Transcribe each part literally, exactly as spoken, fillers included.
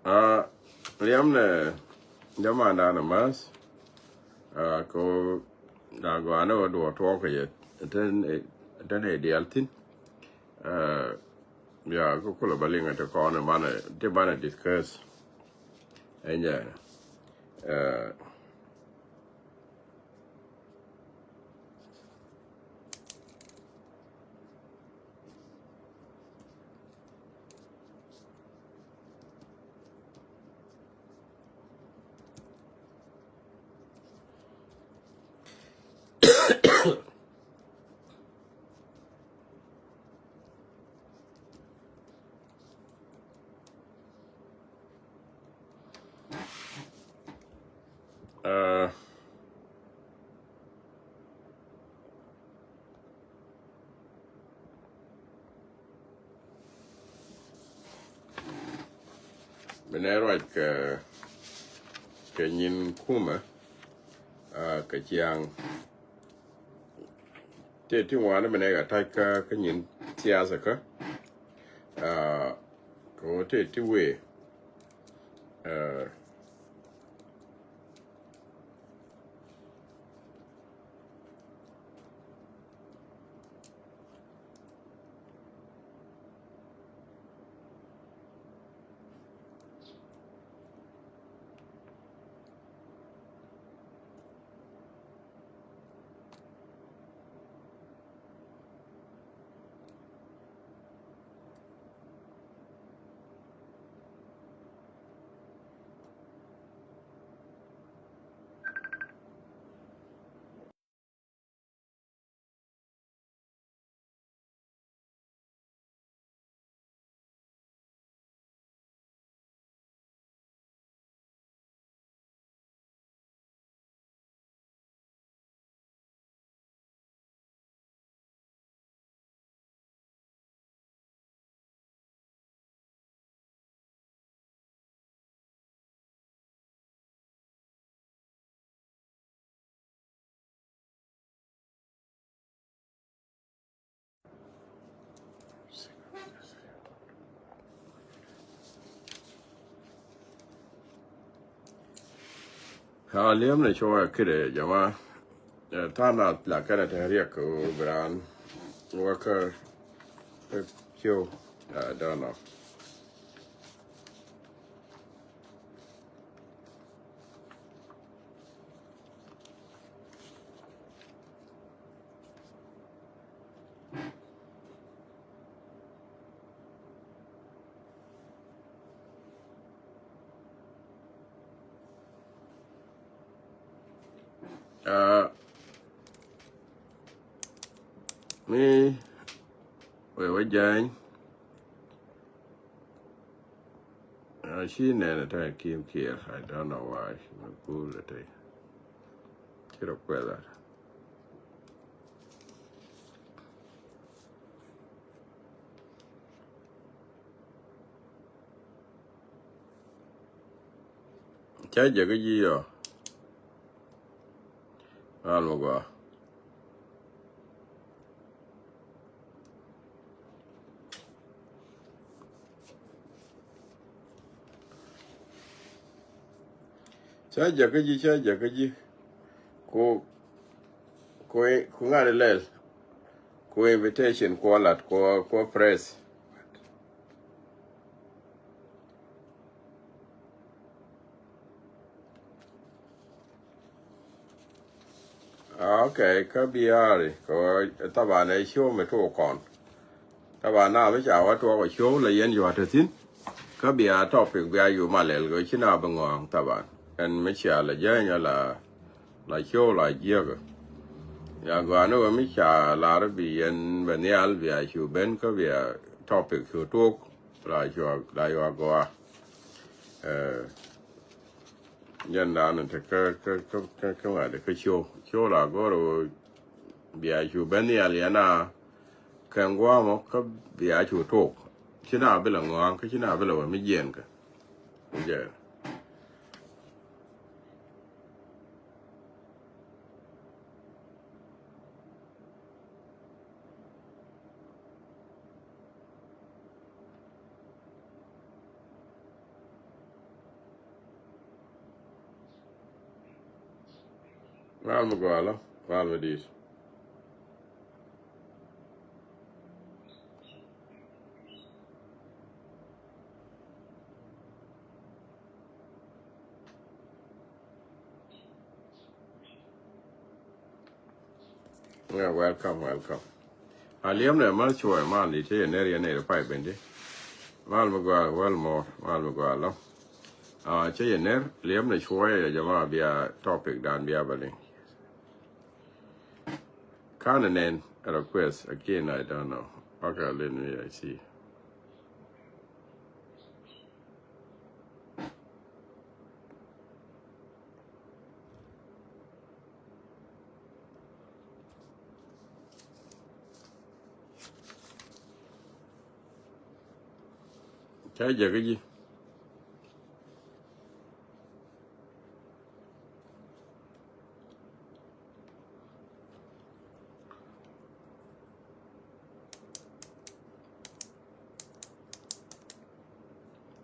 Ah, liam nɛ jaman dan a math. Ah, ko da gɔanɛ wä duɔ tuɔk kɛ yɛ. Tɛn, tɛn ɛ dial thin. Ah, ya, ko kulɛ ba liŋ ɛ ti kɔn ɛ manɛ, ti manɛ discuss. Ɛnyɛ. Ah, Ah, bi nɛ ruac kɛ, kɛ nyin kumɛ, ah, kɛ ciaŋ. Tëë ti ŋuan bi nɛ kɛ ta̱c kä, kä nyin thiathɛ kä. Ah, kɛ ɣöö tëë ti wëë. Ah, A liɛm ni cuɔ kidɛ jama. Tha̱a̱ŋ nath la kɛnɛ te riɛk kɛ ɣöö bi raan wä kä kä ciw. I don't know. Ah, mi wee wä jany. Ah, ci nɛn a ta̱a̱ Kim Kier. I don't know why. Ci mɛ kuul a ta̱a̱. Ci rɔ kuɛth a. Ca jɛ kä ji̱ yɔ. Ɣal mi gɔaa. Ca jɛ kä ji̱, ca jɛ kä ji̱. Ku, ku, ku ŋa̱t ilɛl. Ku invitation kuɔ lat, kuɔ, kuɔ press. Ah, okay, kä biaari kɛ ɣöö thaban ɛ show mi tok kɔn. Thaban na mi ca wä tuɔk ɛ show la yɛn yua̱t te thi̱n. Kä bia topic bia yu ma lɛl kɛ ɣöö ci na bi ŋɔaŋ thaban. Ɛn mi cia la jäny la, la show la jiäk. Ya gɔaa ni ɣöö mi ca lar bi yɛn bɛ nhial bia cu ben kä bia topic cu tok. La cua, la cua gɔaa. Eh, jɛn dan te kä, kä, kä, kä, kä ŋa̱t kä cio. Cio la gɔr ɣöö bia cu ben nhial yɛn a kɛ ŋuamɔ kä bia cu tok. Ci na bi la ŋɔaŋ kä ci na bi la wä mi jiɛn kä. Jɛ. Mal mi gɔaa lɔ, mal mi di̱i̱t. Yeah, welcome, welcome. A liɛm nɛ mal cuɔy mal di cɛ yɛ ner yɛ ner pay bendi. Mal mi gɔaa, well more, mal mi gɔaa lɔ. A cɛ yɛ ner liɛm nɛ cuɔy yɛ jama bia topic dan bia bali. Kan nɛn request again, I don't know. Okay, let me, I see. Ca jäkä ji̱.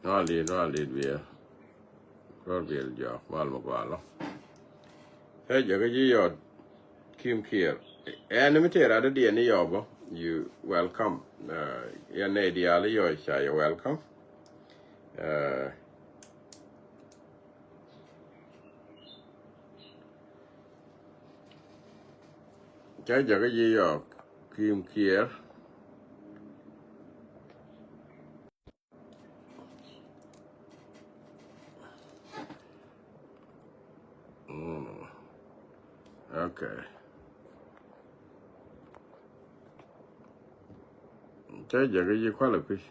Rɔa lit, rɔa lit biɛ. Rɔa biɛl jɔak mal mi gɔaa lɔ. Ɛ jäkä ji̱ yɔt Kim Kier. Ɛn mi tëë rat diɛn ni yɔbɔ. You welcome. Yɛn nɛy diaal yɔc ca yɛ welcome. Ca jäkä ji̱ yɔk Kim Kier. Mm. Okay. Ca jäkä ji̱ kualɛ kui̱.